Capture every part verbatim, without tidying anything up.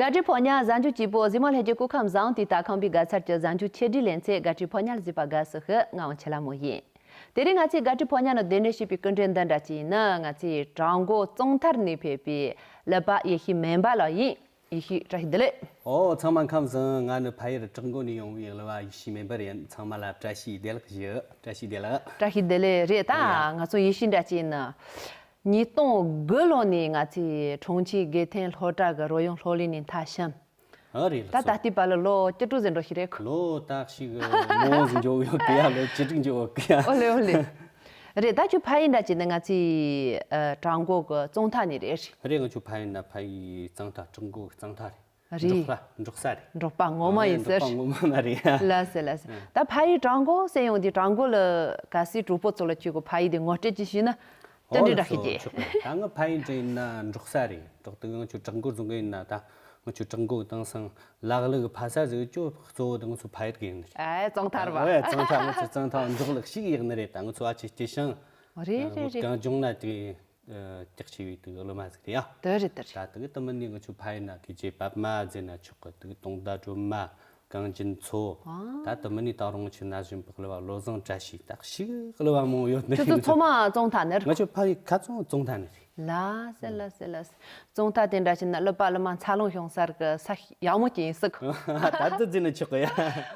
དགའ་སྤྲོའི་ཕོ་ཉ་གཟའ་མཇུག་སྐྱིད་པོ། གཟིགས་མོ་ལྷན་རྒྱས་སྐུ་ཁམས་བཟང་། དུས་ལྟར་ཁམས་པའི་དགའ་ཚལ་གྱི་གཟའ་མཇུག་ཆེད་སྒྲིག་ལེ་ཚན། དགའ་སྤྲོའི་ཕོ་ཉར་གཟིགས་པ་དགའ་བསུ་ཞུ། ང་བ་ཆེ་ལ་མོ་ཡིན། དེ་རིང་ང་ཚོས་དགའ་སྤྲོའི་ཕོ་ཉ་ནང་གདན་འདྲེན་བྱས་པའི་སྐུ་མགྲོན་འདི་འདྲ་ཅིག་ཡིན་ན། ང་ཚོའི་བྲག་འགོ་གཙང་ཐར་ནས་ཕེབས་པའི་ཀླུ་པ་ཡེ་ཤེས་སྨན་པ་ལགས་ཡིན། ཡེ་ཤེས་བཀྲ་ཤིས་བདེ་ལེགས། ཨོ། ཚང་མ་ཁམས་བཟང་། ང་ནི་ཕ་ཡུལ་བྲག་འགོ་ནས་ཡོང་བའི་ཀླུ་པ་ཡེ་ཤེས་སྨན་པ་ཡིན། ཚང་མ་ལ་བཀྲ་ཤིས་བདེ་ལེགས་ཞུ། བཀྲ་ཤིས་བདེ་ལེགས། བཀྲ་ཤིས་བདེ་ལེགས་རེད། ད་ཡ། ང་ཚོ་ཡེ་ཤེས་འདྲ་ཅིག་ཡིན་ན། ཉིས་སྟོང་དགུ་ལོ་ནས་ང་ཚོའི་ཁྲུང་ཆིང་དགེ་ཐོན་སློབ་གྲྭ་གི་རོལ་དབྱངས་སློབ་གླིང་ནས་མཐར་ཕྱིན། ཨ་རེད་ད། ལགས་ད་སོ། ལྟའི་བར་ལ་ལོ་བཅུ་དྲུག་ཟིན་འགྲོ་ཞིག་རེད་ཁོ། ལོ་ད་ཞིག་མང་ཟིག་འགྱོ་ཡོད་གི་ཡ། ལོ་བཅུ་དྲུག་འགྱོ་ཡོད་གི་ཡ། ཨོ་ལེ་ཨོ་ལེ། རེད། ད་ཁྱོད་ཕ་ཡུལ་འདྲ་ཅིག་ནི་ང་ཚོའི་ཨ་བྲག་འགོ་གི་གཙང་ཐར་ནས་རེད། རེད། ང་ཁྱོད་ཕ་ཡུལ་ན་ཕ་ཡུལ་གཙང་ཐར། བྲག་འགོ་གཙང་ཐར་རེད། རེད། འབྲོག་པ་འབྲོག་ས་རེད། འབྲོག་པ་ངོ་མ་ཡིན་ཟེར། འབྲོག་པ་ངོ་མ་མ་རེད། ལགས་སེ་ལགས་སེ། ད་ཕ་ཡུལ་བྲག་འགོ་ཟེར་ཡོང་དུས་བྲག་འགོ་ལ་གལ་སྲིད་གྲོགས་པོ་ཚོ་ལ་ཁྱོད་ཀྱི་ཕ་ཡུལ་དེ་ངོ་སྤྲོད་ཅིག་ཞུས་ན། ཅི་འདྲ་འདྲ་ཞིག་ཨོ་ལགས་སོ། ཆོག་གི། ད་ང་ཕ་ཡུལ་འདྲ་ཡིན་ན་འབྲོག་ས་རེད། འབྲོག་དེ་ང་ཁྱོད་བྲག་འགོ་རྫོང་གི་ཡིན་ན། ད་ང་ཁྱོད་བྲག་འགོ་དེང་སང་ལག་ལུག་ཕ་ས་ཟིག་ཅོ་གཙོ་བོ་དེ་ང་ཚོ་ཕ་ཡུལ་གི་ཡིན་ནི་རེད། ཨེ་གཙང་ཐར་བ། ཨོ་ཡ། གཙང་ཐར། ང་ཚོ་གཙང་ཐར་འབྲོག་ལུག་ཞིག་ཡག་ནི་རེད། ད་ང་ཚོ་ཨ་ཆེ་སྐྱིད་ཤང་རེད་རེད་རེད་རེད། གངས་ལྗོངས་ན་དེ། ཨ་ལྕགས་ཆེ་བའི་དུ་གླུ་མ་ཟིག་རེད་ཡ། དེ་རེད་དེ་རེད། ད་དུ་གི་དུ་མི་ནི་ང་ཆུ་ཕ་ཡི་ན་གི་རྗེ་པབ་མ་ཟེར་ན་ཆོག་གི། དུ་གི་དུང་ཟླ་སྒྲོལ་མ། གངས་ཅན་མཚོ། ཨ། ད་དུ་མི་ནི་ད་རུང་ཆུ་ན་བཞིན་པགས་ལི་བ་བློ་བཟང་བཀྲ་ཤིས། ད་ཞིག་གླུ་བ་མང་ཡོད་ནི་ཁྱོད་ཚོ་ཚང་མ་གཙང་ཐར་ནི་རེད། ང་ཆུ་ཕ་ཡི་ཁ་ཚང་གཙང་ཐར་ནི་རེད། ལ་སེ་ལ་སེ་ལ་སེ། གཙང་ཐར་དེ་འདྲ་ཞིག་ན་གླུ་པ་གླུ་མ་འཚར་ལོངས་བྱུང་སར་གི་ས་ཡག་མོ་ཅིག་ཡིན་སྲིད་གི། ད་དུ་ཟེར་ན་ཆོག་གི་ཡ།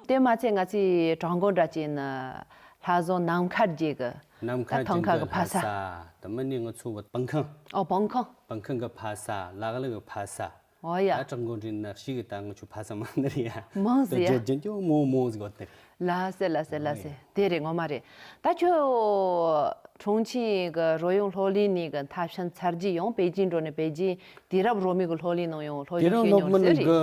དེ་མ་ཚད་ང་ཚོའི་བྲག་འགོ་འདྲ་ཅིག་ན་ལྷ་བཟང་ནམ་མཁའ་རྒྱལ་གི། ནམ་མཁའ་ད་ཐང་ཁ་རྒྱལ་གི་གི་ཕ་ས། ཕ་ས། དུ་མི་ནི་ང་ཚོ་བ་སྤང་ཁང་། ཨོ་སྤང་ཁང་། སྤང་ཁང་གི་ཕ་ས། ལག་ལ་གི་ཕ་ས། ཨོ་ཡ། ད་བྲག་འགོ་འདྲི་ན་ཞིག་གི་ད་ང་ཚོ་ཕ་ས་མ་ནི་རེད་ཡ། མང་ཟེར་ཡ། རྒྱ་རྒྱ་འཇོག་མོ་མོ་ཟིག་བ་ནི་རེད། ལ་སེ་ལ་སེ་ལ་སེ། དེ་རེད་ངོ་མ་རེད། ད་ཁྱོད་ཁྲུང་ཆིང་གི་རོལ་དབྱངས་སློབ་གླིང་ནས་གི་མཐར་ཕྱིན་ཚར་རྗེས་ཡང་པེ་ཅིང་འགྲོ་ནས་པེ་ཅིང་དུས་རབས་རོལ་མོའི་གི་སློབ་གླིང་ནང་ཡང་སློབ་དུས་རབས་སྦྱོང་རོལ་མོ་བྱས་ནས་ནང་རེད། གི་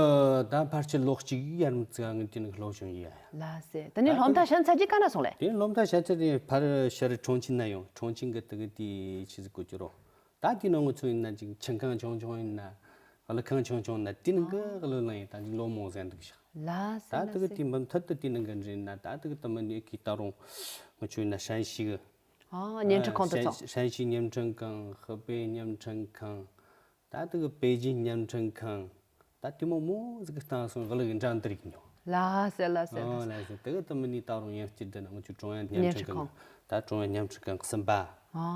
ད་ཕལ་ཆེར་ལོ་གཅིག་ཡར་མི་ཙི་ག་ངི་དེ་ནི་སློབ་སྦྱོང་ཡིན་ཡ། ལ་སེ། དེ་ནས་ད་སློབ་མཐར་ཕྱིན་ཚར་རྗེས་ག་ན་སོང་ལེ། དེ་སློབ་མཐར་ཕྱིན་ཚར་དེ་ཕར་ཕྱིར་ཁྲུང་ཆིང་ན་ཡོང་། ཁྲུང་ཆིང་གི་དུ་གི་དེ་ཆི་ཟིག་གོ་ཅི་རོ། ད་དེ་ནང་ང་ཚོ་ཡིན་ན་ཅིག་ཁྱིམ་ཁང་ཆུང་ཆུང་ཡིན་ན། གླུ་ཁང་ཆུང་ཆུང་ན་དེ་ནང་གི་གླུ་ལེན་ཡིན། ད་ཅིག་ལོ་མང་ཟན་འདུག་ཤག། ལ་སེ་ད་ལ་དུ་གི་སེ། དེ་མུ་མཐུད་དུ་དེ་ནང་གི་འདྲི་ན། ད་དུ་གི་དུ་མི་ནི་གི་ད་རུང་ང་ཚོ་ཡིན་ན་ཧྲན་ཞི་གི། ཨ་བརྙན་འཕྲིན་ཁང་དུ་ཧྲན་ཚོགས། ཧྲན་ཞི་བརྙན་འཕྲིན་ཁང་། ཧི་པེ་བརྙན་འཕྲིན་ཁང་། ད་དུ་གི་པེ་ཅིང་བརྙན་འཕྲིན་ཁང་། ད་དེ་མོ་མོ་ཟིག་གི་སྟེང་སོང་གླུ་གི་འགྲན་བསྡུར་གི་མྱོང་། ལ་སེ་ལ་སེ་ལ་ཨོ་སེ། ལ་སེ། དེ་གི་དུ་མི་ནི་ད་རུང་ཡང་སྐྱིད་དུ་ན་ང་ཚོ་ཀྲུང་དབྱང་བརྙན་འཕྲིན་ཁང་། ད་ཀྲུང་དབྱང་བརྙན་འཕྲིན་ཁང་གསུམ་པ། ཨ། ཨ་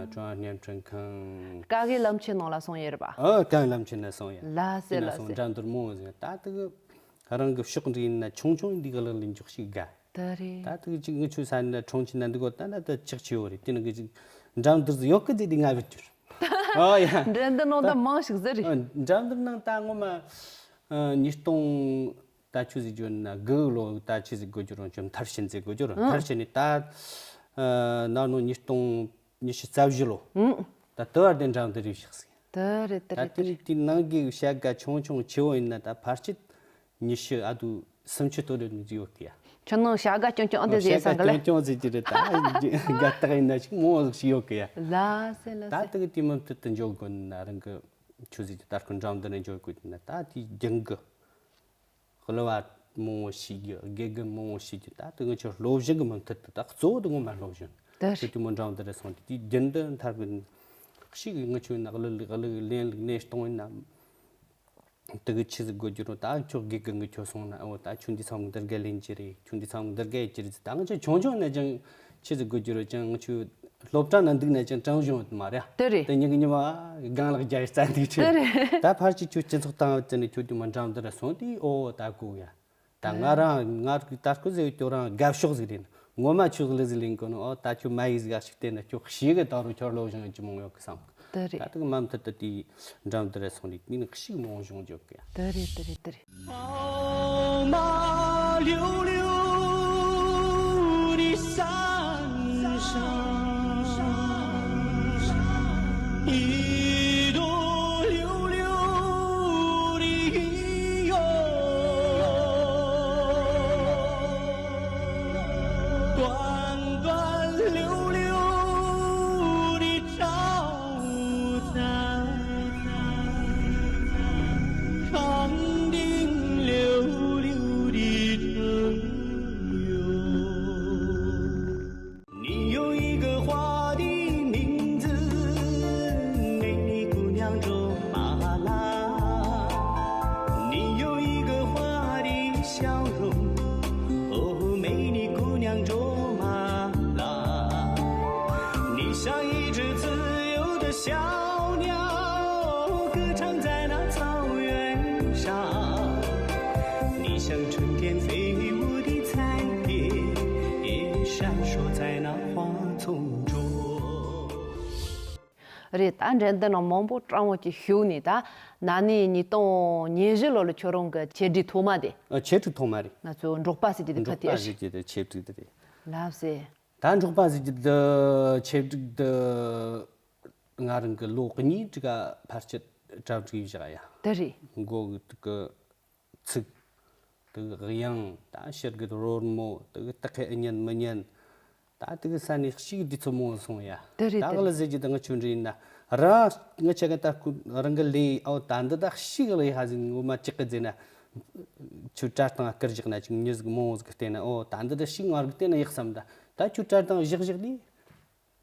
ཀྲུང་དབྱང་བརྙན་འཕྲིན་ཁང་། ཀ་གི་ལམ་ཆེན་ནང་ལ་སོང་ཡོད་རེད་པ། ཨོ་ཀ་གི་ལམ་ཆེན་ན་སོང་ཡ། ལ་སེ་དེ་ན་ལ་སོང་སེ། འགྲན་བསྡུར་མོ་ཟིག། ད་དེ་གི་རང་གི་ཕྱོགས་འདྲི་ཡིན་ན་ཆུང་ཆུང་འདི་གི་གླུ་ལེན་འཇོག་ཞིག་དགའ། ད་རེད། ད་དེ་གི་ཅིག་ང་ཆུ་ས་ནི་ཁྲུང་ཆིང་ན་འདི་གོ་ད་ན་ད་ཅིག་ཆེ་བོ་རེད། དེ་ནི་གི་ཅིག་འགྲན་བསྡུར་ཟིག་ཡོད་གི་ཟིག་དེ་ང་བེད་གྱུར། ཨོ་ཡ། འགྲན་བསྡུར་ནང་ད་མང་ཞིག་ཟེར་རེད། ཨ་འགྲན་བསྡུར་ནང་ད་ངོ་མ་ཨ་ཉིས་སྟོང་ད་ཆུ་ཟིག་བརྗོད་ན་དགུ་ལོ་ད་ཆུ་ཟིག་དགོས་རྒྱུ་རང་ཆུ་མཐར་ཕྱིན་ཟིག་དགོས་རྒྱུ་རང་ཨ་མཐར་ཕྱིན་ནི་ད་ཨ་ན་ནོ་ཉིས་སྟོང་ཉི་ཤུ་རྩ་བཞི་ལོ། ཨང་། ད་དུ་བར་དེ་འགྲན་བསྡུར་རེ་བཞག་ཟིག། དེ་རེད་དེ་ད་རེད་དེ་དེ་རེད། དེ་ནང་གི་བྱ་དགའ་ཆུང་ཆུང་ཆེ་བོ་ཡིན་ན་ད་ཕལ་ཆེར་ཉི་ཤུ་ཨ་དུ་སུམ་ཅུ་ལྟོ་རེ་ནི་ཡོད་གི་ཡ། ཁྱོད་ནང་བྱ་དགའ་སྐྱོང་སྐྱོང་ཨ་དེ་ཟེར་ཡ་སང་གི་ལེ། སྐྱོང་སྐྱོང་ཟེར་གྱི་རེད། ད་དགའ་རྟགས་ཡིན་ན་ཞིག་མོ་ཟིག་ཞིག་ཡོད་གི་ཡ། ལ་སེ་ལ་ད་སེ། དེ་གི་དེ་མུ་མཐུད་དུ་འཇོག་དགོས་ན་རང་གི་ཆུ་ཟིག་གི་ད་སྐུ་འགྲམ་འདི་ནས་འཇོག་དགོས་ན་ད་དེ་རྒྱུན་གི་གླུ་བ་མང་བོ་ཞིག་གི་དགེ་རྒན་མང་བོ་ཞིག་གི་ད་དེ་ང་ཆོ་སློབ་གཞི་གི་མུ་མཐུད་དུ་ད་གཙོ་བོ་དེ་ངོ་མ་སློབ་གཞི་ད་རེད། ཆུ་དེ་མོ་འགྲམ་འདི་རེ་སོང་དེ་དེ་རྒྱུན་དུ་མཐར་གི་ཞིག་གི་ང་ཆོ་ན་གླུ་གླུ་ལེན་ལུགས་ལེན་གཏོང་ཡིན་ན། དེ་གི་ཆི་ཟིག་དགོས་རྒྱུ་རུང་ད་ཁྱོད་དགེ་རྒན་གི་ཁྱོད་སོང་ན་ཨོ་ད་ཁྱོད་འདི་ཚང་མ་འདིར་ག་ལེན་གྱི་རེད། ཁྱོད་འདི་ཚང་མ་འདིར་ག་ཡེད་ཀྱི་རེད། ད་ང་ཚོ་ཆུང་ཆུང་ནས་ཀྱང་ཆི་ཟིག་དགོས་རྒྱུ་རུང་ཀྱང་ང་ཚོ་སློབ་གྲྭ་ན་འདུག་ནས་ཀྱང་དྲང་གཞུང་ཡོད་མ་རེད། དེ་རེད། དེ་ཉིན་གི་ཉི་མ་སྒང་ལག་རྒྱ་ཡི་རྩ་འདུག་ཆེ། དེ་རེད། ད་ཕར་ཅིག་ཁྱོད་སྤྱི་ཚོགས་དང་བཙན་ནས་ཁྱོད་དུ་མ་འགྲམ་འདི་ར་སོང་དུས་ཨོ་ད་གོ་ཡ། ད་ང་རང་ང་རང་གི་ད་སྐུ་ཟེར་ཁྱོད་རང་དགའ་ཕྱོགས་ཟིག་རེད། ངོ་མ་ཆུ་ཟིག་ལི་ཟིག་ལེན་གོ་ནོ་ཨོ་ད་ཁྱོད་མ་ཡིག་ཟིག་ཞིག་བལྟས་ན་ཁྱོད་ཤེས་གི་ད་རུང་ཁྱོད་སློབ་སྦྱོང་ཡོད་ཀྱི་མོ་ཡོད་གི་བསམ་གི། དེ་རེད། ད་དུང་མ་མཐུད་དུ་དེའི་འགྲམ་དུ་རེ་སོང་ནས་དེ་ནི་ཤིག་མོ་སྦྱོང་རྒྱུ་གི། དེ་རེད་དེ་རེད་དེ་རེད། རེད། ད་འགྲན་བསྡུར་ནང་མང་པོ་སྤྲང་བོ་ཅིག་ཞུགས་ནས། ད་ན་ནིང་ཉིས་སྟོང་ཉེར་བཞི་ལོ་ལ་ཁྱོད་རང་གི་ཆེད་སྒྲིག་ཐོག་མ་དེ། ཨ། ཆེད་སྒྲིག་ཐོག་མ་རེད། ང་ཚོ་འབྲོག་པ་ཟེར་གྱི་དེ་ཁ། འབྲོག་པ་ཐེར་ཟེར་གྱི་དེ་ཆེད་སྒྲིག་དེ་རེད། ལགས་སེ། ད་འབྲོག་པ་ཟེར་གྱི་དེ་ཆེད་སྒྲིག་དེ་ང་རང་གི་ལོ་གཉིས་ཅིག་ག་ཕལ་ཆེར་གྲ་སྒྲིག་བཞག་ཡ། དེ་རེད། མགོ་གི་དེ་གི་ཚིག་དེ་གི་དབྱངས། ད་ཕྱིར་གི་རོལ་མོ། དེ་གི་སྟག་ཁའི་ཨེ་ཉན་མི་ཉན། ད་དེ་གི་ས་ནས་ཤིག་དུས་ཚོད་མང་སོང་ཡ། དེ་རེད། ད་དེ་ག་ལ་རེད། ཟེར་གྱི་དེ་ང་ཆུང་འདྲ་ཡིན་ན་རང་ང་ཆ་ག་ད་ཁུ་རང་གི་ལས། ཨོ་ད་འདི་ད་ཤིག་ལ་ཡ་ཧ་ཟིན་ངོ་མ་ཅིག་གི་ཟེར་ན། ཆུ་གྲ་སྟེང་བསྐུར་བཞག་ན་ཅིག་མྱི་ཟིག་མང་བོ་ཟིག་བལྟས་ན། ཨོ་ད་འདི་ད་ཤིག་ང་རང་གི་བལྟས་ན་ཡག་བསམ། ད་ད་ཆུ་གྲ་སྟེང་བཞག་བཞག་ལས།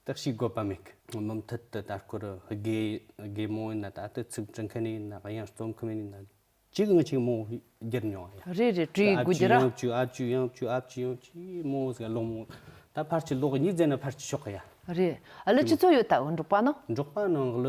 ད་ཤིག་དགོས་པ་མེད་གི། མུ་མཐུད་དུ་ད་སྐོར་དགེ་དགེ་མོ་ཡིན་ན། ད་ལྟ་ཚིག་འབྲི་མཁན་ཡིན་ན། དབྱངས་རྩོམ་མཁན་ཡིན་ན། ཅིག་ང་ཅིག་མོ་བསྒྱུར་མྱོང་ཡ། རེད་རེད། བྲིས་དགོས་རྒྱུ་ར། ཨ་ཅུ་ཡང་ཅུ། ཨ་ཅུ་ཡང་ཅུ། ཨ་ཅུ་ཡང་ཅུ། མོ་ཟིག་ལོ་མོ། ད་ཕལ་ཆེར་ལོ་གཉིས་ཟེར་ན་ཕལ་ཆེར་ཆོག་གི་ཡ། རེད། ཨ་ལ་སྤྱི་ཚོགས་ཡོད་ད་འབྲོག་པ་ནང་། འབྲོག་པ་ནང་ལ་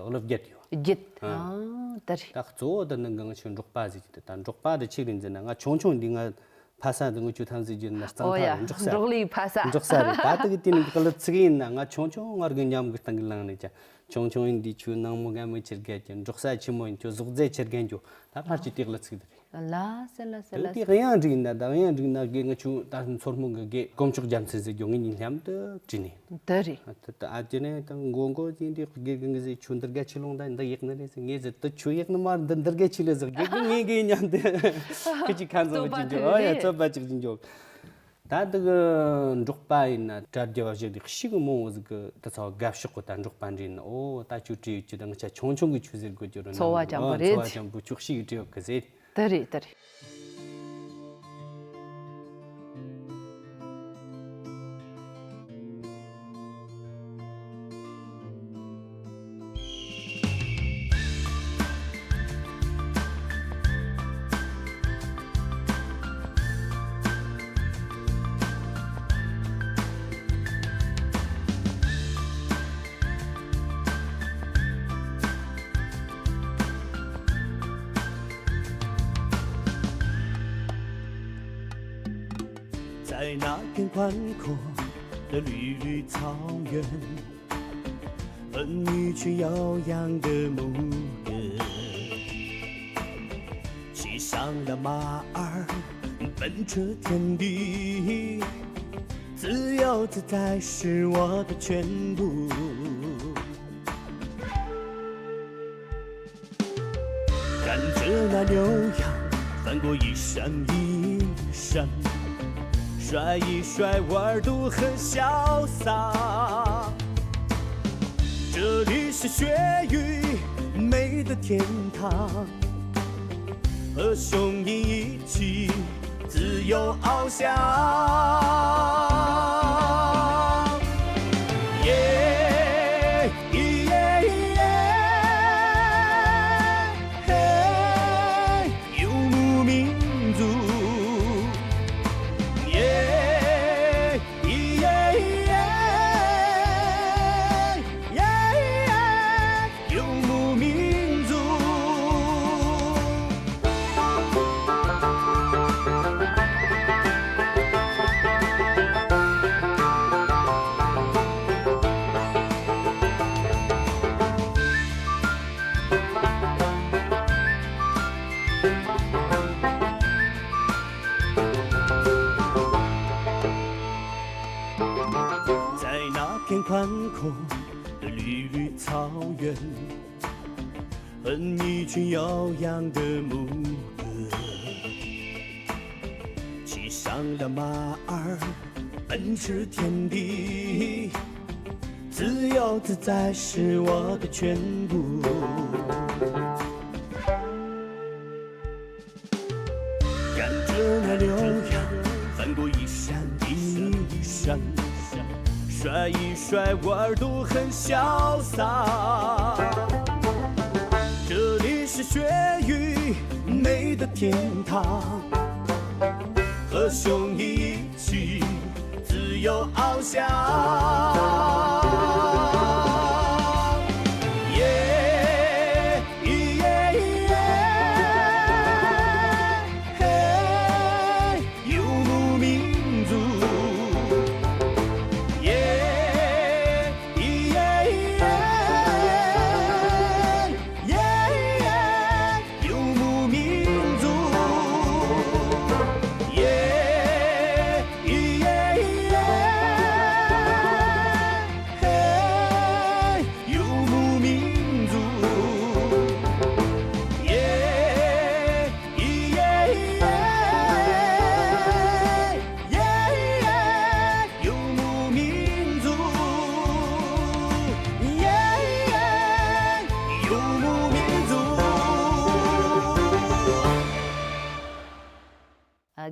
ལོ་བརྒྱད་ཡོད། བརྒྱད། ཨ། ཨ་ད་རེད། ད་གཙོ་བོ་ད་ནི་ང་ཆོ་འབྲོག་པ་ཟེར་གྱི་དེ། ད་འབྲོག་པ་དེ་ཆི་རེད་ཟེར་ན། ང་ཆུང་ཆུང་འདི་ང་ཕ་ས་འདི་ངུ་ཆུ་ཐང་ཟེར་རྒྱུ་ན་གཙང་ཨོ་ཐང་ཡ། རེད། འབྲོག་ས། འབྲོག་གླིང་ཕ་ས། འབྲོག་ས་རེད། ད་དེ་གི་དེ་ནི་ག་ལ་ཚིག་ཡིན་ན། ང་ཆུང་ཆུང་སྔར་གི་ཉམས་གི་སྟེང་གི་ལངས་ནས་ཀྱང་། ཆུང་ཆུང་ཡིན་དུས་ཆུ་ནང་མོ་ག་མི་ཆེར་རྒྱལ་གྱི། འབྲོག་ས་ཆེན་མོ་ཡིན་ཆུ་ཟོག་རྫས་ཆེར་རྒན་རྒྱུ། ད་ཕར་གྱི་དེ་ག་ལ་ཚིག་དེ་རེད། ལ་སེ་ལ་སེ་ལ་དེ་སེ། དེ་དབྱངས་འགྲིག་ན། ད་དབྱངས་འགྲིག་ན་དགེ་ང་ཆུ་ད་མཚོར་མོ་གི་དགེ་དཀོན་མཆོག་རྒྱལ་མཚན་ཟེར་རྒྱུ་ངེད་གཉིས་མཉམ་དུ་བྲིས་ནས། དེ་རེད། ད་ད་ཨ་ཅེ་ནས་ད་མགོ་མགོ་ཡིན་དུས་དགེ་གི་ངི་ཟེར། ཆུ་འདི་ག་ཆི་ལོང་ད་འདི་ཡག་ནི་རེད་ཟེར། ངས་ཟེར་དུ་ཆུ་ཡག་ནི་མ་འདི་འདི་ག་ཆི་ལ་ཟེར། དགེ་གི་ངས་གི་མཉམ་དུ་ཁི་ཅིག་ཁ་འཛོམས་རྩོད་པ་ཅིག་འཇོག་ཐུག་ཨ་ཡ། རེད། རྩོད་པ་ཅིག་ཅིག་འཇོག་ད་འདི་གི་འབྲོག་པ་ཡིན་ན་གྲ་རྒྱས་པ་ཞིག་རེད། ཤིག་མོ་ཟིག་གི་དེ་ཚོ་དགའ་ཕྱོགས་གི་ད་འབྲོག་པ་འདྲ་ཡིན་ན། ཨོ་ད་ཆུ་བྲིས་ཡོད་ཀྱི། ད་ང་ཆ་ཆུང་ཆུང་གི་ཆུ་ཟེར་དགོས་ཀྱི་རེད། ཚོ་བ་ཅན་པོ་རེད། ཨ་ཚོ་བ་ཅན་པོ་ཆུ་ཤིག་བྲིས་ཡོད་གི་ཟེར། དེ་རེད། དེ་རེད། 在那片宽阔的绿绿草原，哼一曲悠扬的牧歌，骑上了马儿，奔彻天地，自由自在是我的全部。 看着那牛羊翻过一山一山，甩一甩耳朵很潇洒。这里是雪域美的天堂，和雄鹰一起 自由翱翔。耶，耶，耶，嘿，游牧民族。耶，耶，耶，耶，耶。 游牧民族。 在那片宽阔的绿绿草原，哼一曲悠扬的牧歌，骑上了马儿，奔驰天地，自由自在是我的全部。 看着那牛羊翻过一山一山，甩一甩耳朵很潇洒。这里是雪域美的天堂，和雄鹰一起 自由翱翔。耶，耶，耶，嘿，游牧民族。耶，耶，耶，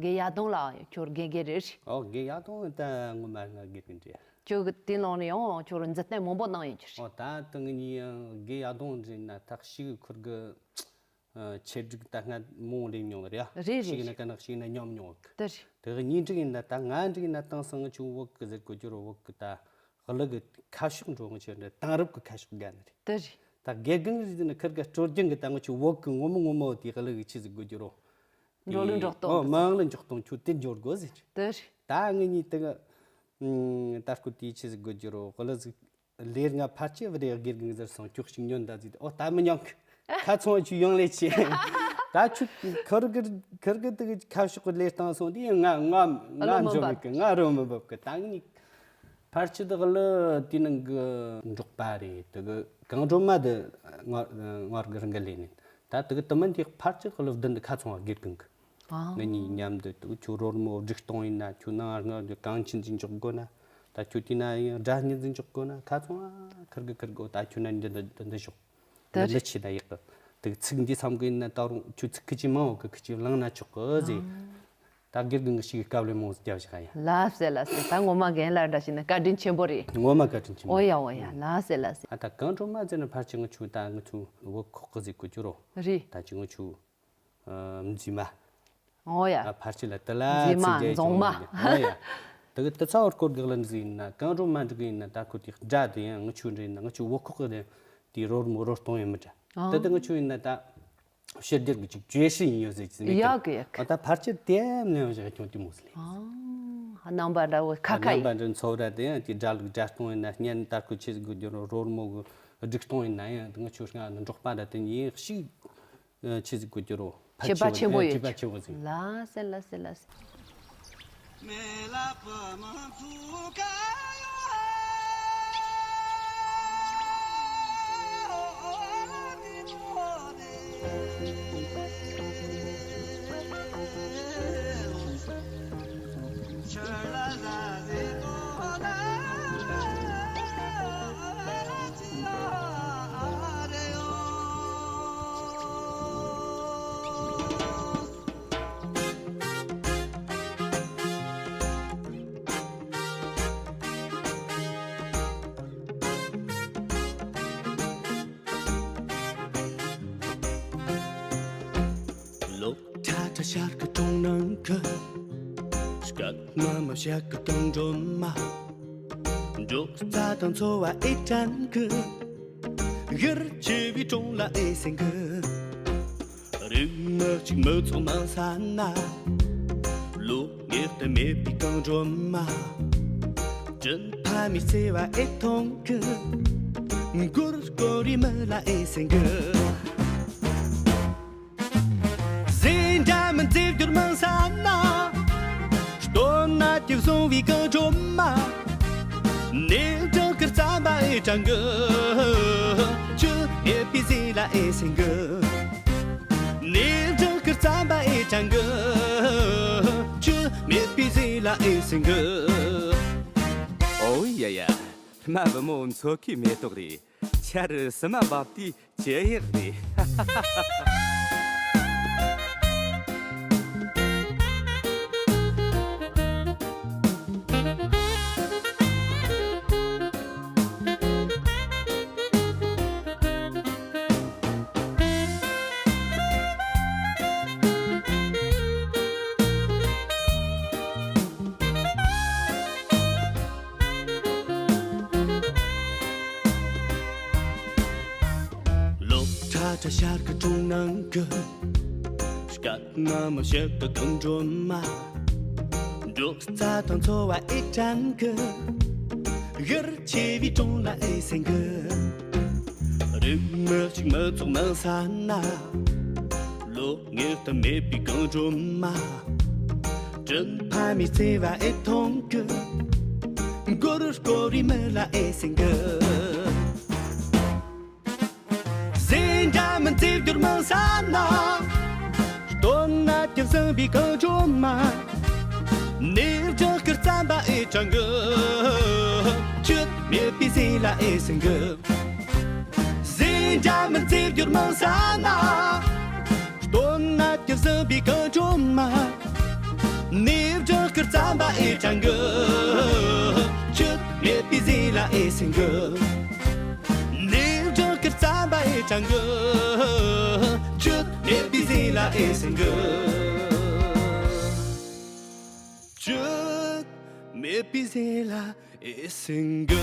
དགེ་ཡག་སྡོང་ལགས་ཁྱོད་དགེ་རྒན་རེད། ཨོ་དགེ་ཡག་སྡོང་ད་ངོ་མ་ང་དགེ་རྒན་རེད། ཁྱོད་དེ་ནང་ནས་ཡང་ཁྱོད་མཛུབ་སྟོན་མང་པོ་གནང་ཡོད་རྒྱུ་རེད། ཨོ་ད་ད་ངེད་གཉིས་ཡང་དགེ་ཡག་སྡོང་རེད་ན་ཐག་ཞིག་ཁུར་གི་ཆེད་སྒྲིག་ད་སྔ་མོ་ལས་མྱོང་རེད་ཨ། རེད་རེད་ཞིག་ན་རེད། ཀ་ནག་ཞིག་ན་མཉམ་མྱོང་གི། དེ་རེད། དེ་གཉིས་འགྲིག་ཡིན་ན་ད་ང་འགྲིག་ཡིན་ན་དེང་སང་ང་ཆུ་བོད་གི་ཟེར་གོ་རྒྱུ་རོ་བོད་གི་ད་གླུ་གི་ཁ་ཕྱོགས་འགྲོ་ང་ཆུ་འདྲ་དེང་རབས་གི་ཁ་ཕྱོགས་དགའ་ནི་རེད། དེ་རེད། ད་དགེ་རྒན་རེད་ན་ཁིར་ག་སྲོལ་རྒྱུན་གི་ད་ང་ཆུ་བོད་གི་ངོ་མ་ངོ་མ་དེ་གླུ་གི་ཆི་ཟིག་གོ་རྒྱུ་རོ། འགྲོ་ལུགས་འགྲོ་སྟངས་ཨོ་མང་ལ་འཇོག་སྟངས་ཆུ་དེ་འབྱོར་དགོས་ཟེར། དེ་རེད། ད་ངེད་གཉིས་དེ་ག་ད་སྐུ་དེ་ཆི་ཟིག་གོ་རྒྱུ་རོ་གླུ་ཟིག་ལས་ང་ཕལ་ཆེར་བ་རེ་དགེ་རྒན་ཟེར་སོང་ཁྱོད་ཞིག་ཉོན་ད་ཟིག་ཨོ་ད་མི་ཉོན་གི་ཁ་ཚོང་ཆུ་ཡོང་ལས་ཆེ། ད་ཆུ་ཁར་གི་ཁར་གི་དེ་ཁ་ཕྱོགས་གི་ལས་སྟངས་སོང་དེ་ང་ང་ང་འཇོག་གི་ང་རོ་མི་འབབ་གི་ད་ངི་ཕལ་ཆེར་དག་ལ་དེ་ནང་གི་འབྲོག་པ་རེད་དེ་གི་གངས་སྒྲོལ་མ་དེ་ངར་ངར་གི་རང་གི་ལས་ནི་ད་དེ་གི་དུ་མི་འདི་ཕལ་ཆེར་དག་ལ་བདུན་དེ་ཁ་ཚོང་བ་དགེ་རྒན་གི་ཨ། ང་གཉིས་མཉམ་དུ་དུ་ཁྱོད་རོལ་མོ་སྒྲིག་གཏོང་ཡིན་ན་ཁྱོད་ནང་ང་གང་ཆེན་ཟིན་འཇོག་དགོས་ན་ད་ཁྱོད་དེ་ན་ཡང་སྒྲ་སྙན་ཟིན་འཇོག་དགོས་ན་ཁ་ཚོང་ཨ་ཁར་གི་ཁར་གི་ད་ཁྱོད་ན་འདི་འདི་འདི་འདི་ཞོག་ད་འདི་འདི་རེད། ཆེ་ད་ཡག་གི་དུ་ཚིག་འདི་བསམ་གི་ཡིན་ན་ད་རུང་ཁྱོད་ཚིག་ཁི་ཅི་མང་བོ་གི་ཁི་ཅི་བླངས་ན་ཆོག་གི་ཟེར། ད་དགེ་རྒན་གི་ཞིག་གི་སྐབས་ལས་མོ་རྒྱབ་བཞག་ཡ། ལ་སེ་ལ་སེ་ད་ངོ་མ་རྒན་ལ་འདྲ་ཞིག་ན་བཀའ་དྲིན་ཆེན་པོ་རེད། ངོ་མ་བཀའ་དྲིན་ཆེན་པོ། ཨོ་ཡ་ཨོ་ཡ་ལ་སེ་ལ་སེ། ཨ་ད་གངས་སྒྲོལ་མ་ཟེར་ན་ཕལ་ཆེར་ང་ཆུ་ད་ང་ཆུ་བོད་ཁོག་གི་ཟིག་གོ་ཅུ་རོ། རེད། ད་ཅི་ང་ཆུ། མཛེས་མ། ཨོ་ཡ། ཨ་ཕར་ཕྱི་ལ་དུ་ལ་མཛེས་མ་ཚིག་རྒྱ་རྫོང་མ། ཡིན་ཀྱང་ཨོ་ཡ། དུ་གི་དུ་ཚ་བར་སྐོར་གི་གླེང་ཟིག་ཡིན་ན་གངས་སྒྲོལ་མ་འགྲིག་གི་ཡིན་ན་ད་ཁོ་དེ་སྒྲ་དེ་ཡང་ངི་ཆུ་འདྲ་ཡིན་ན་ངི་ཆུ་བོད་ཁོག་གི་དེ་དེ་རོལ་མོ་རོལ་གཏོང་ཡིན་མི་འདྲ། ཨ། དུ་དུ་ངི་ཆུ་ཡིན་ན་ད་ཕྱི་རྒྱལ་གི་ཅིག་བཅོས་སྲིད་ཡིན་ཡོད་ཟེར་གྱི་མི་ཡག་གི་ཡག་གི་ཨ་ད་ཕར་ཕྱི་དེ་ནས་བཞག་ཁྱོང་དེ་མོ་ཟིག་ལས། ཨ། རྣམ་པ་འདྲ་བོ་ཁ་ཁ་ཡིན། རྣམ་པ་འདྲ་ཚོ་ར་དེ་ཡང་དེ་སྒྲ་ལུགས་སྒྲ་གཏོང་ཡིན་ན་སྙན་དར་ཁུ་ཆེ་ཟིག་གི་རྒྱུ་རོལ་མོ་གི་སྒྲིག་གཏོང་ཡིན་ན་ཡང་དུ་ངི་ཆུ་སྔ་ནི་འབྲོག་པ་འདྲ་དེ་ཡིན་ཞིག་ཆི་ཟིག་གོ་རྒྱུ་རོ། ཁྱད་པར་ཆེན་པོ་ཡོད། ཁྱད་པར་ཆེན་པོ་ཟིག་ལ་སེ་ལ་སེ་ལ་སེ། ལོ་ཁྲ་ཁྲ་ཤར་གི་གྲོང་ནང་གི། སྐད་དམའ་མོ་བཤད་གི་གངས་སྒྲོལ་མ། འབྲོག་རྩྭ་དང་འཚོ་བ་ཨེ་དྲན་གི། གར་ཆེ་བའི་གྲོང་ལ་ཨེ་སེང་གི། རིག་མི་གཅིག་མི་ཚོགས་མང་ས་ན། ལོ་ངེས་དུ་མེད་པའི་གངས་སྒྲོལ་མ། དྲིན་ཕ་མའི་བརྩེ་བ་ཨེ་མཐོང་གི། མགོར་སྐོར་རི་མི་ལ་ཨེ་སེང་གི། ཟས་འདྲ་མིན་རྫས་འགྱུར་མང་ས་ན། སྟོད་ན་དེ་བཟུང་བའི་གངས་སྒྲོལ་མ། ནས་བྲག་གི་རྩམ་པ་ཨེ་དྲན་གི། ཆུ་མེད་པའི་ཟས་ལ་ཨེ་སེང་གི། ནས་བྲག་གི་རྩམ་པ་ཨེ་དྲན་གི། ཆུ་མེད་པའི་ཟས་ལ་ཨེ་སེང་གི། ཨོ་ཡ་ཡ། རྨ་བུ་མོ་མཚོ་ཁའི་མེ་ཏོག་རེད། ཆར་སི་མ་བབས་དུས་ཅི་ཡག་རེད། ལོ་ཁྲ་ཁྲ་ཤར་གི་གྲོང་ནང་གི། སྐད་དམའ་མོ་བཤད་གི་གངས་སྒྲོལ་མ། འབྲོག་རྩྭ་དང་འཚོ་བ་ཨེ་དྲན་གི། གར་ཆེ་བའི་གྲོང་ལ་ཨེ་སེང་གི། རིག་མི་གཅིག་མི་ཚོགས་མང་ས་ན། ལོ་ངེས་དུ་མེད་པའི་གངས་སྒྲོལ་མ། དྲིན་ཕ་མའི་བརྩེ་བ་ཨེ་མཐོང་གི། མགོར་སྐོར་རི་མི་ལ་ཨེ་སེང་གི། ཟས་འདྲ་མིན་རྫས་འགྱུར་མང་ས་ན། སྟོད་ན་དེ་བཟང་བའི་གངས་སྒྲོལ་མ། ནས་བྲག་གི་རྩམ་པ་ཨེ་དྲན་གི། ཆུ་མེད་པའི་ཟས་ལ་ཨེ་སེང་གི། ཟས་འདྲ་མིན་རྫས་འགྱུར་མང་ས་ན། སྟོད་ན་དེ་བཟང་བའི་གངས་སྒྲོལ་མ། ནས་བསྒྲགས་སྐར་རྩམ་པ་ཨེ་དྲང་གི། ཆུད་མེད་པའི་ཟས་ལ་ཨེ་སེང་གི། ནས་བསྒྲགས་སྐར་རྩམ་པ་ཨེ་དྲང་གི། ཆུད་མེད་པའི་ཟས་ལ་ཨེ་སེང་གི། ཆུད་མེད་པའི་ཟས་ལ་ཨེ་སེང་གི།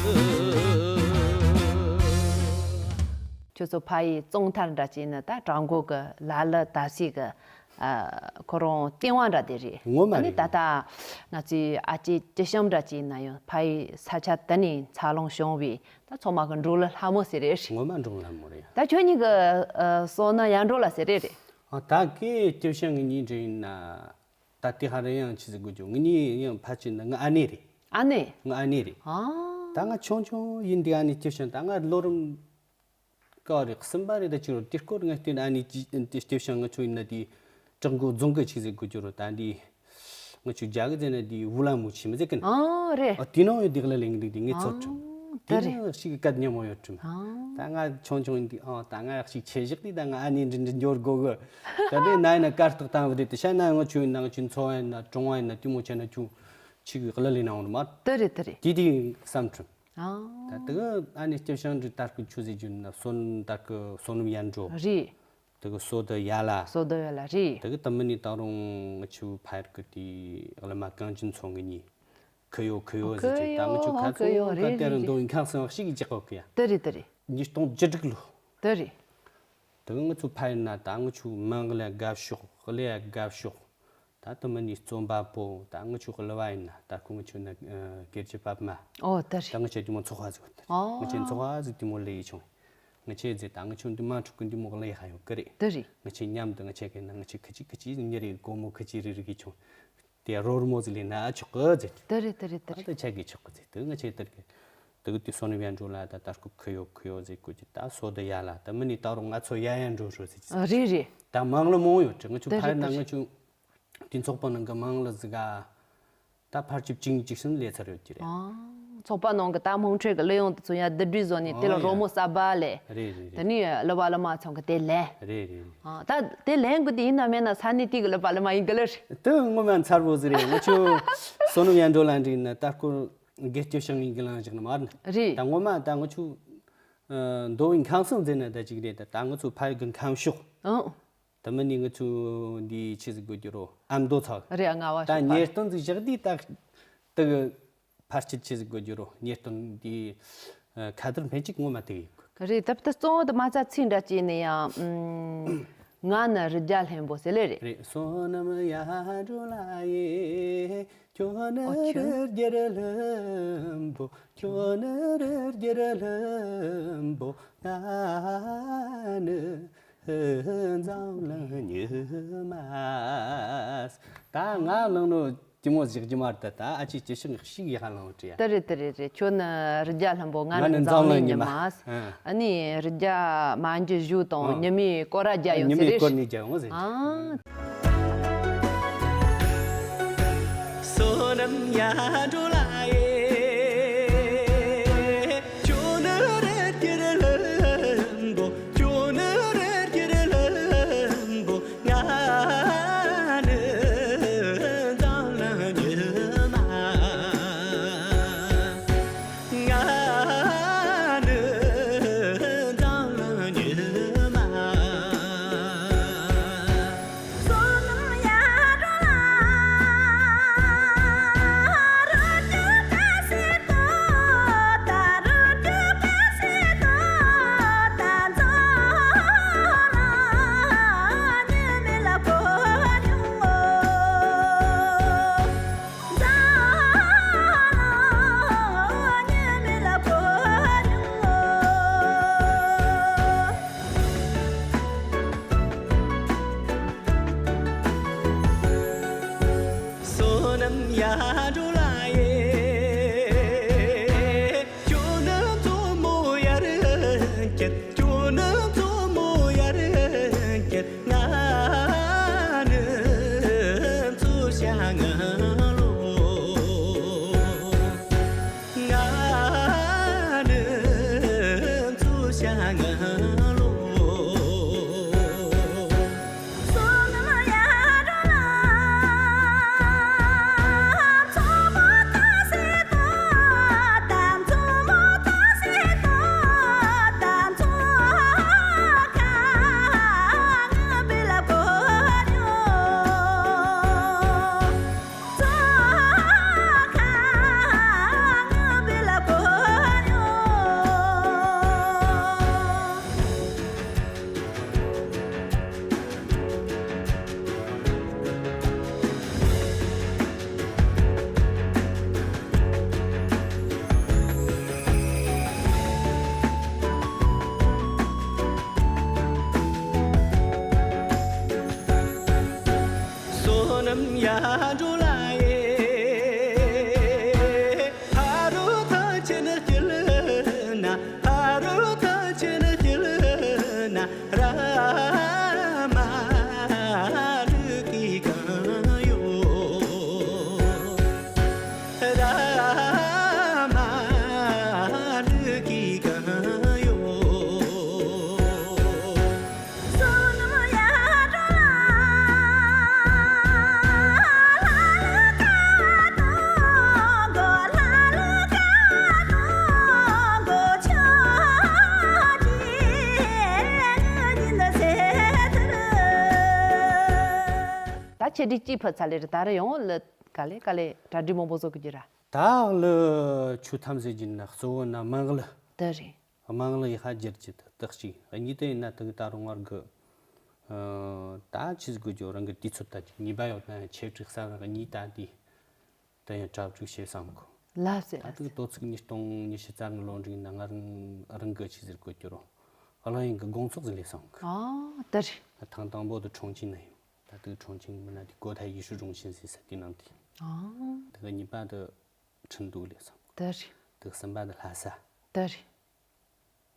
ཁྱོད་ཚོ་ཕ་ཡི་བཙོང་ཐལ་འདྲ་བྱས་ན་ད་བྲག་འགོ་གི་ལ་ལ་ད་སི་གི་ཨ། ཁོ་རང་བསྟེན་བ་འདྲ་དེ་རེད། ངོ་མ་ཨ་ནི་རེད། ད་ལྟ་ང་ཚོའི་ཨ་ཅེ་ཅི་ཤམ་འདྲ་བྱས་ན་ཡང་ཕ་ཡི་ས་ཆ་དེ་ནས་འཚར་ལོངས་བྱུང་བའི་ད་ཚང་མ་གི་འབྲོག་ལ་ལྷ་མོ་ཟེར་རེད། ངོ་མ་འབྲོག་ལ་ལྷ་མོ་རེད། ད་ཁྱོད་གཉིས་ཀྱི་ཨ། སོ་ན་ཡར་འབྲོག་ལ་ཟེར་རེད་རེད། ཨ། ད་གི་ཅི་ཤམ་ངེད་གཉིས་འདྲ་ཡིན་ན། ད་དེ་ཧ་རེ་ཡང་ཆི་ཟིག་དགོས་ཀྱང་ངེད་གཉིས་ཡང་ཕལ་ཆེར་ན་ངའི་ཨ་ནེ་རེད། ཨ་ནེ། ངའི་ཨ་ནེ་རེད། ཨ། ད་ང་ཆུང་ཆུང་ཡིན་དུས་ཨ་ནེ་ཅི་ཤམ་ད་ང་ལོ་རིམ་ག་རེ་གསུམ་པ་རེད། ད་ཅི་རུ་དེ་སྐོར་ང་བལྟས་ན་ཨ་ནེ་ཅི་ཅི་ཅི་ཤམ་ང་ཆུང་ཡིན་ན་དེ་བྲག་འགོ་རྫོང་གི་ཆི་ཟིག་དགོས་ཀྱི་རུ། ད་འདི་ང་ཆུང་རྒྱ་གི་ཟེར་ན་དེ་ཝུ་ལ་མུ་ཆི་མི་ཟེར་གི་ན། ཨ་རེད། ཨ། དེ་ནང་ཡོད་དེ་ག་ལ་ལེང་འདུག་དེ་ངས་ཚོར་བྱུང་། ཨ། དེ་ད་རེད། ནི་ཞིག་གི་སྐད་སྙན་མོ་ཡོད་བྱུང་། ཨ། ད་ང་ཆུང་ཆུང་ཡིན་དུས་ཨ་ད་ང་ཞིག་ཆེ་བཞག་དུས་ད་ང་ཨ་ནེ་འདྲི་འདྲི་འབྱོར་དགོས་གི། ད་དེ་ན་ཡིན་ན་དཀར་རྟགས་བཏང་བ་དེ་དེ་ཤ་ན་ང་ཆུང་ཡིན་ན་ང་ཆུང་ཚོ་བ་ཡིན་ན་གྲོང་བ་ཡིན་ན་དེ་མོ་བྱས་ན་ཆུང་ཆི་གི་ག་ལ་ལེ་ན་འོང་མ། ད་རེད་ད་རེད། དེ་དེ་བསམ་བྱུང་། ཨ། ད་དེ་གི་ཨ་ནེ་སྐྱབས་ཤང་འདྲི་ད་སྐུ་ཆུ་ཟེར་རྒྱུ་ན་སོན་ད་སྐུ་སོ་ནམ་ཡར་འགྲོ། རེད། དེ་གི་སོ་དེ་ཡར་ལ། སོ་དེ་ཡར་ལ་རེད། དེ་གི་ད་མི་ནི་ད་རུང་ང་ཆུ་ཕར་གི་དེ་གླུ་མ་གངས་ཅན་ཚོ་གི་གཉིས། ཁུ་ཡོ་ཁུ་ཡོ་ཟེར་གི་ད་ང་ཆུ་ཁ་ཚོ་ཁུ་ཡོ་ག་རེད་དེ་རུ་རེད་འདོན་རེད། ཁང་སང་ཞིག་གི་ཅི་གོ་གི་ཡ། དེ་རེད་དེ་རེད། ཉིས་སྟོང་བཅུ་དྲུག་ལོ། དེ་རེད། དེ་གི་ང་ཆུ་ཕར་ཡིན་ན་ད་ང་ཆུ་མང་གི་ལ་དགའ་ཤོག་གླུ་ཡ་དགའ་ཤོག་ད་དུ་མི་ནི་རྩོམ་པ་པོ་ད་ང་ཆུ་གླུ་བ་ཡིན་ན་ད་ཁོ་ང་ཆུ་ན་སྒེར་གྱི་པབ་མ། ཨོ་དེ་རེད། ད་ང་ཆུ་དེ་མོ་ཚོགས་པ་ཟིག་ཡོད་དེ་རེད། ཨོ། ང་ཆུ་ཚོགས་པ་ཟིག་དེ་མོ་ལས་ཡི་ཆུང་། ང་ཆུ་ཟིག་ད་ང་ཆུ་འདི་མ་འཁྲུག་གི་འདི་མོ་གླུ་ཡི་ཧ་ཡོད་གི་རེད། དེ་རེད། ང་ཆུ་མཉམ་དུ་ང་ཆུ་གི་ན་ང་ཆུ་ཁི་ཆི་ཁི་ཆི་ཉི་རེ་སྒོར་མོ་ཁི་ཆི་རེ་རེ་གི་ཆུང་། དེ་རོར་མོ་ཟིག་ལས་ན་ཨ་ཆོག་གི་ཟེར། དེ་རེད་དེ་རེད་དེ་ཨ་རེད། ད་ཆ་གི་ཆོག་གི་ཟེར། དེ་ང་ཆེ་དེར་གི། དེ་གི་དེ་སོ་ནི་བན་འགྲོ་ལ་ད་ད་སྐུ་ཁུ་ཡོ་ཁུ་ཡོ་ཟེར་གོ་གི་ད་སོ་དེ་ཡ་ལ་ད་མི་ནི་ད་རུང་ང་ཚོ་ཡ་ཡ་འགྲོ་འགྲོ་ཟེར་གི། ཨ་རེད་རེད། ད་མང་ལ་མང་ཡོད་དྲི་ང་ཆུ་དེ་ཕར་རེད་ན་དེ་ང་རེད། ཆུ་དེ་ཚོགས་པ་ནང་གི་མང་ལ་ཟིག་ག་ད་ཕར་ཆུ་བཅིང་བཅིག་སུམ་ལས་ཚར་ཡོད་ཀྱི་རེད། ཨ། ཚོགས་པ་ནང་གི་ད་དམངས་ཁྲོད་ཀྱི་གླུ་དབྱངས་དེ་ཚོ་ཡ་བསྡུ་སྒྲིག་བཟོ་ནས་དེ་ལ་ཨོ་ཡ། རོལ་མོ་གསར་པ་ལས། རེད་རེད་དེ་རེད། ནས་གླུ་བ་གླུ་མ་ཚང་གི་དེ་ལས། རེད་རེད་རེད། ཨ། ད་དེ་ལས་གི་དེ་ཡིན་ན་མེད་ན་ས་གནས་དེ་གི་གླུ་བ་གླུ་མ་ཡིན་གི་ལ་རེད། དེ་ངོ་མ་མཚར་བོ་ཟིག་རེད། ང་ཆུ་སོ་ནམ་ཡན་འགྲོ་ལ་འདྲི་ན་ད་སྐོར་དགེ་སྐྱོ་ཤང་ཡིན་གི་ལང་ཞིག་ན་མ་རེད། རེད། ད་ངོ་མ་ད་ང་ཆུ་མདོ་བའི་ཁང་སང་ཟེར་ན་ད་ཅིག་རེད། ད་ད་ང་ཚོ་ཕ་ཡུལ་གི་ཁམས་ཕྱོགས། ཨང་། ད་མི་ནི་ང་ཚོ་འདི་ཆི་ཟིག་དགོས་རྒྱུ་རོ་ཨ་མདོ་ཚ། རེད་ང་བ་ད་ཤོད་པ། ཉེར་སྟོན་ཟིག་བཞག་དུས་ད་དེ་གི་ཕར་ཆེར་ཆི་ཟིག་དགོས་རྒྱུ་རོ་ཉེར་སྟོན་འདི་ཁ་དར་འཕེན་གཅིག་ངོ་མ་དེ་གི་དགོས། རེད་ད་ད་གཙོ་བོ་དེ་མ་རྩ་ཚིག་འདྲ་ཅིག་ནི་ཡང་ང་ནི་རི་རྒྱ་ལྷན་པོ་ཟེར་ལེ་རེད། རེད་སོ་ནམ་ཡ་འགྲོ་ལ་ཡེ། ཁྱོད་ནི་ཨོ་ཁྱོད། རི་རྒྱལ་ལྷན་པོ། ཁྱོད་ནི་རི་རྒྱལ་ལྷན་པོ། ང་ནི་འཛམ་གླིང་ཉི་མ། ད་ང་ལང་ནོ་ཅི་མོ་ཟིག་ཅི་མར་ད་ད་ཨ་ཅེ་ཅི་ཤིང་ཤིག་ཡ་ཧ་ལང་བྲི་ཡ། ད་རེད་ད་རེད་རེད། ཁྱོད་ནི་རི་རྒྱ་ལྷན་པོ་ང་ནི་འཛམ་གླིང་ཉི་མ། ཨ་ནི་རི་རྒྱ་མ་འཇུ་བཞུ་དང་ཨ། ཉི་མའི་སྐོར་ར་རྒྱ་ཡོང་ཟེར་རེད། ཉི་མའི་སྐོར་ནི་རྒྱ་ཡོང་ཟེར། ཨ། ཆེད་སྒྲིག་ཅིག་ཕུལ་ཚར་ལེ་རེད། ད་རེས་ཡང་ལ་ག་ལེ་ག་ལེ་གྲ་སྒྲིག་མང་པོ་བཟོ་དགོས་ཀྱི་ར། ད་ལ་ཆུ་ཐམ་ཟེར་གྱི་ན་གཙོ་བོ་ན་དམངས་གླུ། དེ་རེད། དམངས་གླུ་ཡི་ཧ་སྒྱུར་གྱི་དག་ཅིག་གཉིས་དེ་ཡིན་ན་དེ་གི་ད་རུང་བར་གི། ད་ཆི་ཟིག་དགོས་ཀྱི་རང་གི་དུས་ཚོད་ད་ཅིག་ཉིས་པ་ཡོད་ན་ཆེད་སྒྲིག་ས་གཉིས་ད་དེ། དེ་ཡང་གྲ་སྒྲིག་བྱེད་བསམ་གོ། ལབ་ཟེར་ད་ལབ་དེ་ཟེར། ལྟོ་ཚིགས་ཉིས་སྟོང་ཉི་ཤུ་རྩ་ལྔ་ལོ་འབྲིང་ན་ང་རང་རང་གི་ཆི་ཟེར་དགོས་ཀྱི་རོ། གླིང་ཡིན་གི་དགོང་ཚོགས་ཟིན་ལས་བསམ་གོ། ཨ་དེ་རེད། ཐེངས་དང་པོ་དུ་ཁྲོང་ཆིང་ན་ཡིན། ད་དུ་ཁྲོང་ཆིང་མི་ན་དེ་གོ་ཐ་ཡི་ཤུ་རུང་ཆིན་ཟེར་ས་དེ་ནང་དེ། ཨ་དེ་གི་གཉིས་པ་དུ་ཁྲིན་ཏུའུ་ལས་བསམ་གོ། དེ་རེད། དེ་གི་གསུམ་པ་དུ་ལྷ་ས། དེ་རེད།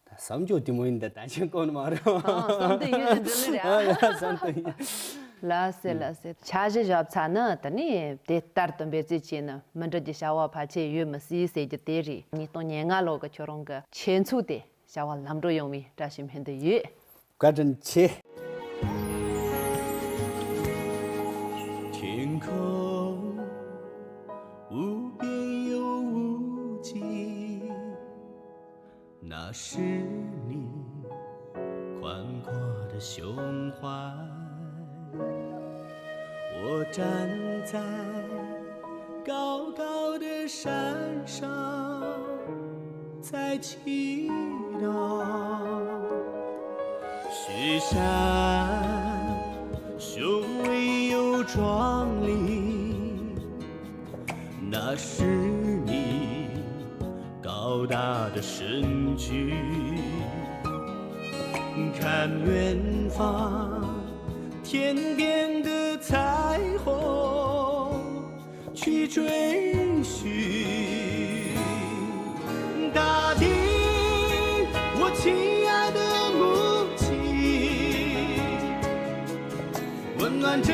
ད་བསམ་རྒྱུ་དེ་མོ་ཡིན་ད། ད་ཆེན་གོ་ནི་མ་རེད། ཨ་བསམ་དུ་ཡོད་ཟེར་འདི་ལི་རེད། ཨ་བསམ་དུ་ཡོད། ལ་སེ་ལ་སེ། འཆར་གཞི་བཞག་ཚར་ན་ད་ནི་དེ་ལྟར་དུ་འབད་རྩོལ་བྱས་ན་མི་འགྲུབ་ཀྱི་བྱ་བ་ཕལ་ཆེར་ཡོད་མི་སྲིད་ཟེར་རྒྱུ་དེ་རེད། ཉིས་སྟོང་ཉེར་ལྔ་ལོ་གི་ཁྱོད་རང་གི་ཆོས་ཚོགས་དེ་བྱ་བ་ལམ་འགྲོ་ཡོང་བའི་བཀྲ་ཤིས་སྨོན་འདུན་ཡོད། བཀའ་དྲིན་ཆེ། 天空无边又无际，那是你宽阔的胸怀。我站在高高的山上，在祈祷。雪山雄伟又壮丽，那是你高大的身躯。看远方，天边的彩虹，去追寻。大地，我亲爱的母亲，温暖着